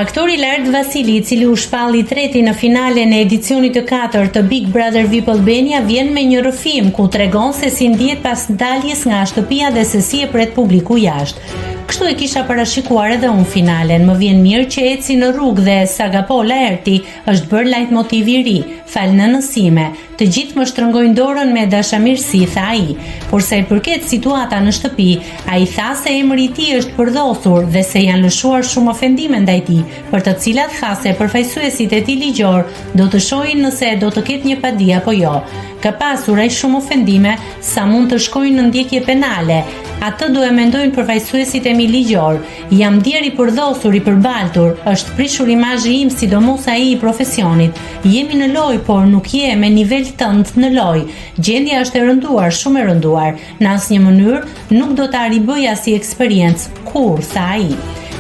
Aktori Laert Vasili, i cili u shpall i treti në finalen e edicionit të katërt të Big Brother VIP Albania, vjen me një rrëfim ku tregon se si ndihet pas daljes nga shtëpia dhe se si e pret publiku jashtë. Kështu e kisha parashikuar edhe unë finalen. Më vjen mirë që eci në rrugë dhe Saga po Laerti është bërë lajtmotiv i ri, falë nënës sime. Të gjithë më shtrëngojnë dorën me dashamirësi, tha ai. Por sa i përket situata në shtëpi, ai tha se emri i tij është përdhosur dhe se janë lëshuar shumë ofendime ndaj tij, për të cilat tha se përfaqësuesit e tij ligjorë do të shohin nëse do të ketë një padi apo jo. Ka pasur aq shumë ofendime sa mund të shkojnë në ndjekje penale. Atë do e mendojnë përfaqësuesit e mi ligjorë. Jam ndjerë i përdhosur, i përbaltur, është prishur imazhi im sidomos ai i profesionit. Jemi në lojë, por nuk je me nivel tënd në lojë. Gjendja është e rënduar, shumë e rënduar. Në asnjë mënyrë nuk do ta ribëja si eksperiencë, kurrë, tha ai.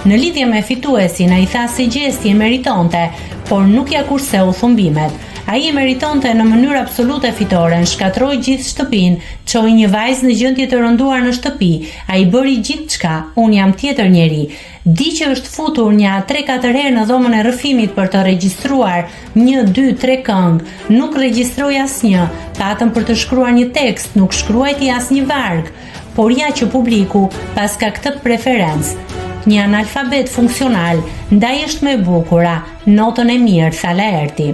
Në lidhje me fituesin, ai tha se Gjesti e meritonte, por nuk ia kurseu thumbimet. Ai e meritonte në mënyrë absolute fitoren, shkatërroi gjithë shtëpinë, çoi një vajzë në gjendje të rënduar në shtëpi, ai bëri gjithçka, unë jam tjetër njeri. Di që është futur nja tre-katër herë në dhomën e rrëfimit për të regjistruar një, dy, tre këngë, nuk regjistroi asnjë, patëm për të shkruar një tekst, nuk shkruajti asnjë varg. Por ja që publiku paska këtë preferencë. Një analfabet funksional, ndaj është më e bukura, notën e mirë, tha Laerti.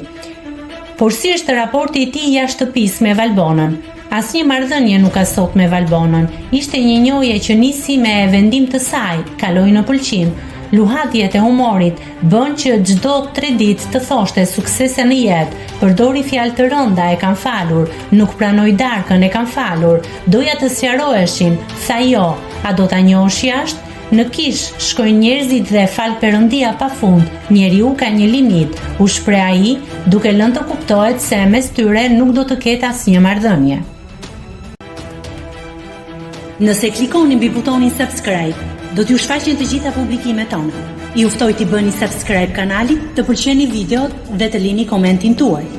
Por si është raporti i tij jashtë shtëpisë me Valbonën? Asnjë marrëdhënie nuk ka sot me Valbonën. Ishte një njohje që nisi me vendim të saj, kaloi në pëlqim. Luhatjet e humorit bënë që çdo tre ditë të thoshte suksese në jetë, përdori fjalë të rënda e kam falur, nuk pranoi darkën e kam falur, doja të sqaroheshim, tha jo, a do ta njohësh jashtë? Në kishë shkojnë njerëzit dhe fal Perëndia pa fund, njeriu ka një limit, u shpreh ai, duke lënë të kuptohet se mes tyre nuk do të ketë asnjë marrëdhënie. Nëse klikoni mbi butonin subscribe, do t'ju shfaqen të gjitha publikimet tona. Ju ftoj t'i bëni subscribe kanalit, të pëlqeni videot dhe të lini komentin tuaj.